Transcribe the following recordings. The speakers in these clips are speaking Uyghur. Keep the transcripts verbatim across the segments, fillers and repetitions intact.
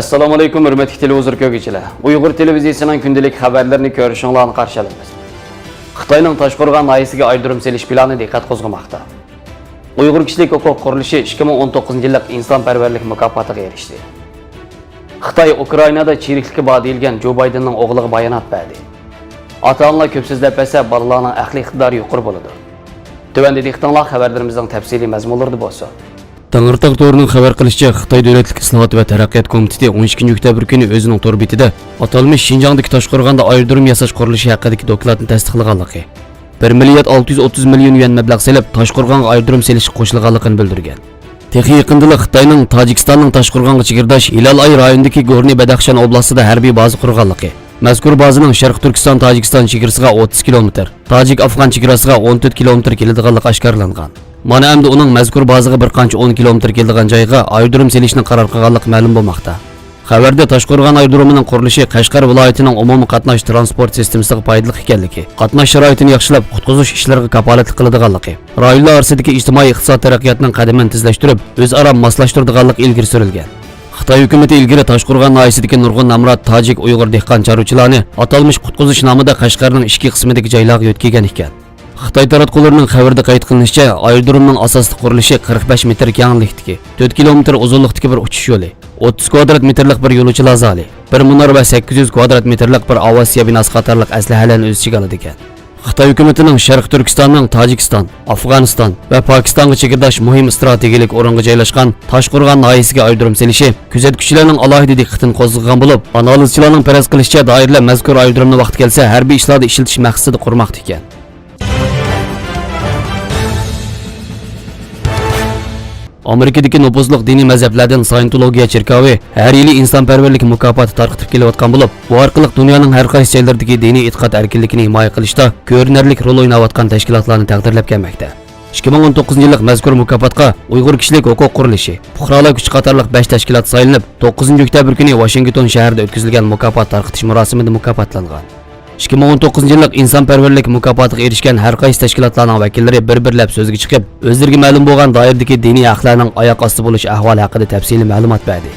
ئەسسالامۇئەلەيكۇم، ھۆرمەتلىك تېلېۋىزور كۆرگۈچىلەر. ئۇيغۇر تېلېۋىزىيىسىنىڭ كۈندىلىك خەۋەرلىرىنى كۆرۈشۈڭلارنى قارشى ئالىمىز. خىتاينىڭ تاشقورغان ناھىيەسىگە ئايرودروم سېلىش پىلانى دىققەت قوزغىماقتا. ئۇيغۇر كىشىلىك ھوقۇق قۇرۇلۇشى ئىككى مىڭ ئون توققۇزىنچى يىللىق ئىنسان پەرۋەرلىك مۇكاپاتىغا ئېرىشتى. خىتاي ئۇكرائىنادا چىرىكلىكى بار دېيىلگەن جو بايدېننىڭ ئوغلىغا بايانات بەردى. ئاتا-ئانىلار كۆپ سۆزلەپ بەرسە، بالىلارنىڭ ئەقلىي ئىقتىدارى يۇقىرى بولىدۇ. تۆۋەندە دىققىتىڭلار خەۋەرلىرىمىزنىڭ تەپسىلىي مەزمۇنلىرىدا بولسۇن. تەڭرىتاغ تورىنىڭ خەۋەر قىلىشىچە، خىتاي دۆلەتلىك ئىسلاھات ۋە تەرەققىيات كومىتېتى ئون ئىككىنچى ئۆكتەبىر كۈنى ئۆزىنىڭ تور بېتىدە ئاتالمىش شىنجاڭدىكى تاشقورغاندا ئايرودروم ياساش قۇرۇلۇشى ھەققىدىكى دوكلاتنى تەستىقلىغانلىقى، بىر مىليارد ئالتە يۈز ئوتتۇز مىليون يۈەن مەبلەغ سېلىپ، تاشقورغانغا ئايرودروم سېلىشقا قوشۇلغانلىقىنى بىلدۈرگەن. تېخى يېقىندىلا خىتاينىڭ تاجىكىستاننىڭ تاشقورغانغا چېگرىداش ھىلال ئاي رايونىدىكى گورنى بەدەخشان ئوبلاستىدا ھەربىي بازا قۇرغانلىقى، مەزكۇر بازىنىڭ شەرقىي تۈركىستان تاجىكىستان چېگرىسىغا ئوتتۇز كىلومېتىر، تاجىك ئافغان چېگراسىغا ئون تۆت كىلومېتىر كېلىدىغانلىقى ئاشكارىلانغان. مانا ئەمدى ئۇنىڭ مەزكۇر بازىغا بىر قانچە ئون كىلومېتىر كېلىدىغان جايغا ئايرودروم سېلىشنى قارار قىلغانلىقى مەلۇم بولماقتا. خەۋەردە تاشقورغان ئايرودرومىنىڭ قۇرۇلۇشى قەشقەر ۋىلايىتىنىڭ ئومۇمىي قاتناش تىرانسپورت سىستېمىسىغا پايدىلىق ئىكەنلىكى، قاتناش شارائىتىنى ياخشىلاپ، قۇتقۇزۇش ئىشلىرىغا كاپالەتلىك قىلىدىغانلىقى، رايونلار ئارىسىدىكى ئىجتىمائىي ئىقتىساد تەرەققىياتىنىڭ قەدىمىنى تېزلەشتۈرۈپ، ئۆزئارا ماسلاشتۇرىدىغانلىقى ئىلگىرى سۈرۈلگەن. خىتاي ھۆكۈمىتى ئىلگىرى تاشقورغان ناھىيەسىدىكى نۇرغۇن نامرات تاجىك، ئۇيغۇر دېھقان، چارۋىچىلارنى ئاتالمىش قۇتقۇزۇش نامىدا قەشقەرنىڭ ئىچكى قىسمىدىكى جايلارغا يۆتكىگەن ئىكەن. خىتاي تاراتقۇلىرىنىڭ خەۋىرىدە قەيت قىلىنىشىچە، ئايرودرومنىڭ ئاساسلىق قۇرۇلۇشى قىرىق بەش مېتىر كەڭلىكتىكى، تۆت كىلومېتىر ئۇزۇنلۇقتىكى بىر ئۇچۇش يولى، ئوتتۇز كۋادرات مېتىرلىق بىر يولۇچىلار زالى، بىر مۇنار ۋە سەككىز يۈز كۋادرات مېتىرلىق بىر ئاۋىئاتسىيە بىناسى قاتارلىق ئەسلىھەلەرنى ئۆز ئىچىگە ئالىدىكەن. خىتاي ھۆكۈمىتىنىڭ شەرقىي تۈركىستاننىڭ تاجىكىستان، ئافغانىستان ۋە پاكىستانغا چېگرىداش مۇھىم ئىستراتېگىيەلىك ئورۇنغا جايلاشقان تاشقورغان ناھىيەسىگە ئايرودروم سېلىشى كۆزەتكۈچىلەرنىڭ ئالاھىدە دىققىتىنى قوزغىغان بولۇپ، ئانالىزچىلارنىڭ پەرەز قىلىشىچە، دائىرىلەر مەزكۇر ئايرودرومنى ۋاقتى كەلسە ھەربىي ئىشلاردا ئىشلىتىش مەقسىتىدە قۇرماقتا ئىكەن. ئامېرىكىدىكى نوپۇزلۇق دىنىي مەزھەپلەردىن سايېنتولوگىيە چېركاۋى ھەر يىلى ئىنسانپەرۋەرلىك مۇكاپاتى تارقىتىپ كېلىۋاتقان بولۇپ، بۇ ئارقىلىق دۇنيانىڭ ھەر قايسى جايلىرىدىكى دىنىي ئېتىقاد ئەركىنلىكىنى ھىمايە قىلىشتا كۆرۈنەرلىك رول ئويناۋاتقان تەشكىلاتلارنى تەقدىرلەپ كەلمەكتە. ئىككى مىڭ ئون توققۇزىنچى يىللىق مەزكۇر مۇكاپاتقا ئۇيغۇر كىشىلىك ھوقۇق قۇرۇلۇشى، پۇقرالار كۈچى قاتارلىق بەش تەشكىلات سايلىنىپ، توققۇزىنچى ئۆكتەبىر كۈنى ۋاشىنگتون شەھىرىدە ئۆتكۈزۈلگەن مۇكاپات تارقىتىش مۇراسىمىدا مۇكاپاتلانغان. ئىككى مىڭ ئون توققۇزىنچى يىللىق ئىنسانپەرۋەرلىك مۇكاپاتىغا ئېرىشكەن ھەر قايسى تەشكىلاتلارنىڭ ۋەكىللىرى بىر-بىرلەپ سۆزگە چىقىپ، ئۆزلىرىگە مەلۇم بولغان دائىرىدىكى دىنىي ھەقلەرنىڭ ئاياق ئاستى بولۇش ئەھۋالى ھەققىدە تەپسىلىي مەلۇمات بەردى.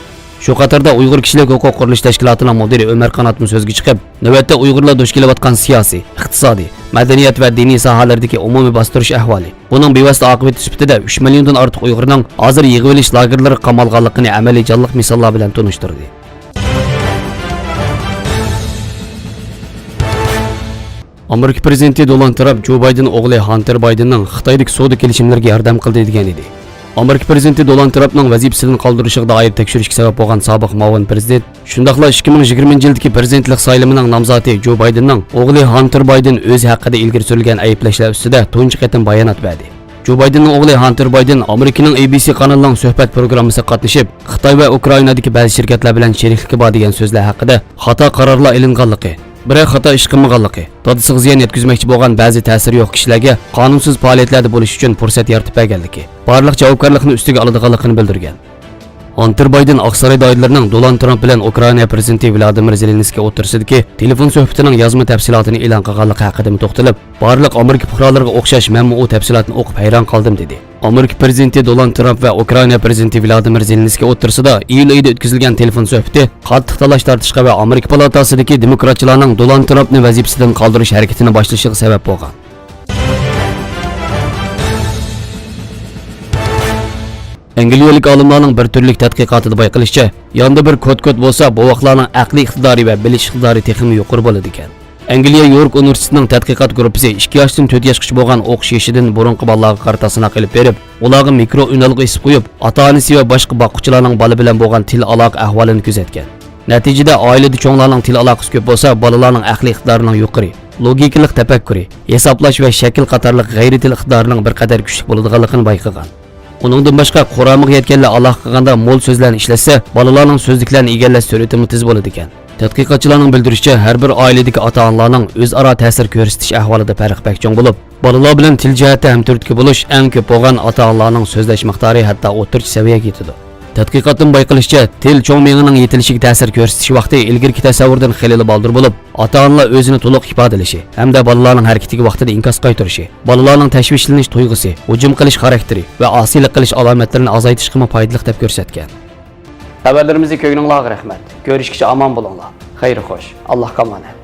شۇ قاتاردا ئۇيغۇر كىشىلىك ھوقۇق قۇرۇلۇش تەشكىلاتىنىڭ مۇدىرى ئۆمەر قاناتمۇ سۆزگە چىقىپ، نۆۋەتتە ئۇيغۇرلار دۇچ كېلىۋاتقان سىياسىي، ئىقتىسادىي، مەدەنىيەت ۋە دىنىي ساھەلەردىكى ئومۇمىي باستۇرۇش ئەھۋالى، بۇنىڭ بىۋاسىتە ئاقىۋىتى سۈپىتىدە ئۈچ مىليوندىن ئارتۇق ئۇيغۇرنىڭ ھازىر يىغىۋېلىش لاگېرلىرىغا قامالغانلىقىنى ئەمەلىي جانلىق مىساللار بىلەن تونۇشتۇردى. ئامېرىكا پىرېزىدېنتى دونالد ترامپ جو بايدېن ئوغلى ھانتېر بايدېننىڭ خىتايدىكى سودا كېلىشىملىرىگە ياردەم قىلدى دېگەن ئىدى. ئامېرىكا پىرېزىدېنتى دونالد ترامپنىڭ ۋەزىپىسىدىن قالدۇرۇلۇشىغا دائىر تەكشۈرۈشكە سەۋەب بولغان سابىق مۇئاۋىن پىرېزىدېنت، شۇنداقلا ئىككى مىڭ يىگىرمىنچى يىلدىكى پىرېزىدېنتلىق سايلىمىنىڭ نامزاتى جو بايدېننىڭ ئوغلى ھانتېر بايدېن ئۆزى ھەققىدە ئىلگىرى سۈرۈلگەن ئەيىبلەشلەر ئۈستىدە تۇنجى قېتىم بايانات بەردى. جو بايدېننىڭ ئوغلى ھانتېر بايدېن ئامېرىكىنىڭ ئېي بى سى قانىلىنىڭ سۆھبەت پروگراممىسىغا قاتنىشىپ، خىتاي ۋە ئۇكرائىنادىكى بەزى شىركەتلەر بىلەن شېرىكلىكى بار دېگەن سۆزلەر ھەققىدە خاتا قارارلار ئېلىنغانلىقى، بىرەر خاتا ئىش قىلمىغانلىقى، دادىسىغا زىيان يەتكۈزمەكچى بولغان بەزى تەسىرى يوق كىشىلەرگە قانۇنسىز پائالىيەتلەردە بولۇش ئۈچۈن پۇرسەت يارىتىپ بەرگەنلىكى، بارلىق جاۋابكارلىقنى ئۈستىگە ئالىدىغانلىقىنى بىلدۈرگەن. ھانتېر بايدېن ئاقساراي دائىرىلىرىنىڭ دونالد ترامپ بىلەن ئۇكرائىنا پىرېزىدېنتى ۋلادىمىر زېلېنسكىي ئوتتۇرىسىدىكى تېلېفون سۆھبىتىنىڭ يازما تەپسىلاتىنى ئېلان قىلغانلىقى ھەققىدىمۇ توختىلىپ، بارلىق ئامېرىكا پۇقرالىرىغا ئوخشاش مەنمۇ ئۇ تەپسىلاتنى ئوقۇپ ھەيران قالدىم، دېدى. ئامېرىكا پىرېزىدېنتى دونالد ترامپ ۋە ئۇكرائىنا پىرېزىدېنتى ۋلادىمىر زېلېنسكىي ئوتتۇرىسىدا ئىيۇل ئېيىدا ئۆتكۈزۈلگەن تېلېفون سۆھبىتى قاتتىق تالاش-تارتىشقا ۋە ئامېرىكا پالاتاسىدىكى دېموكراتچىلارنىڭ دونالد ترامپنى ۋەزىپىسىدىن قالدۇرۇش ھەرىكىتىنى باشلىشىغا سەۋەب بولغان. ئەنگلىيەلىك ئالىملارنىڭ بىر تۈرلۈك تەتقىقاتىدا بايقىلىشىچە، ياندا بىر كوت-كوت بولسا، بوۋاقلارنىڭ ئەقلىي ئىقتىدارى ۋە بىلىش ئىقتىدارى تېخىمۇ يۇقىرى بولىدىكەن. ئەنگلىيە يورك ئۇنىۋېرسىتېتىنىڭ تەتقىقات گۇرۇپپىسى ئىككى ياشتىن تۆت ياشقىچە بولغان ئوقۇش يېشىدىن بۇرۇنقى بالىلارغا قارىتا سىناق ئېلىپ بېرىپ، ئۇلارغا مىكرو ئۈنئالغۇ ئېسىپ قويۇپ، ئاتا-ئانىسى ۋە باشقا باققۇچىلارنىڭ بالا بىلەن بولغان تىل ئالاقە ئەھۋالىنى كۆزەتكەن. نەتىجىدە، ئائىلىدە چوڭلارنىڭ تىل ئالاقىسى كۆپ بولسا، بالىلارنىڭ ئەقلىي ئىقتىدارىنىڭ يۇقىرى، لوگىكىلىق تەپەككۇرى، ھېسابلاش ۋە شەكىل قاتارلىق غەيرىي تىل ئىقتىدارىنىڭ بىر قەدەر كۈچلۈك بولىدىغانلىقىنى بايقىغان. ئۇنىڭدىن باشقا، قۇرامىغا يەتكەنلەر ئالاقە قىلغاندا مول سۆزلەرنى ئىشلەتسە، بالىلارنىڭ سۆزلۈكلەرنى ئىگىلەش سۈرئىتىمۇ تېز بولىدىكەن. تەتقىقاتچىلارنىڭ بىلدۈرۈشىچە، ھەر بىر ئائىلىدىكى ئاتا-ئانىلارنىڭ ئۆزئارا تەسىر كۆرسىتىش ئەھۋالىدا پەرق بەك چوڭ بولۇپ، بالىلار بىلەن تىل جەھەتتە ھەمتۈرتكە بولۇش ئەڭ كۆپ بولغان ئاتا-ئانىلارنىڭ سۆزلەش مىقدارى ھەتتا ئوتتۇرىچە سەۋىيەگە يېتىدۇ. تەتقىقاتتىن بايقىلىشىچە، تىل چوڭ مېڭىنىڭ يېتىلىشىگە تەسىر كۆرسىتىش ۋاقتى ئىلگىرىكى تەسەۋۋۇردىن خېلىلا بالدۇر بولۇپ، ئاتا-ئانىلار ئۆزىنى تولۇق ئىپادىلىشى ھەمدە بالىلارنىڭ ھەرىكىتىگە ۋاقتىدا ئىنكاس قايتۇرۇشى، بالىلارنىڭ تەشۋىشلىنىش تۇيغۇسى، ھۇجۇم قىلىش خاراكتېرى ۋە ئاسىيلىق قىلىش ئالامەتلىرىنى ئازايتىشقىمۇ پايدىلىق دەپ كۆرسەتكەن. خەۋەرلىرىمىزنى كۆرگىنىڭلارغا رەھمەت. كۆرۈشكىچە ئامان بولۇڭلار. خەير خوش. ئاللاھقا ئامانەت.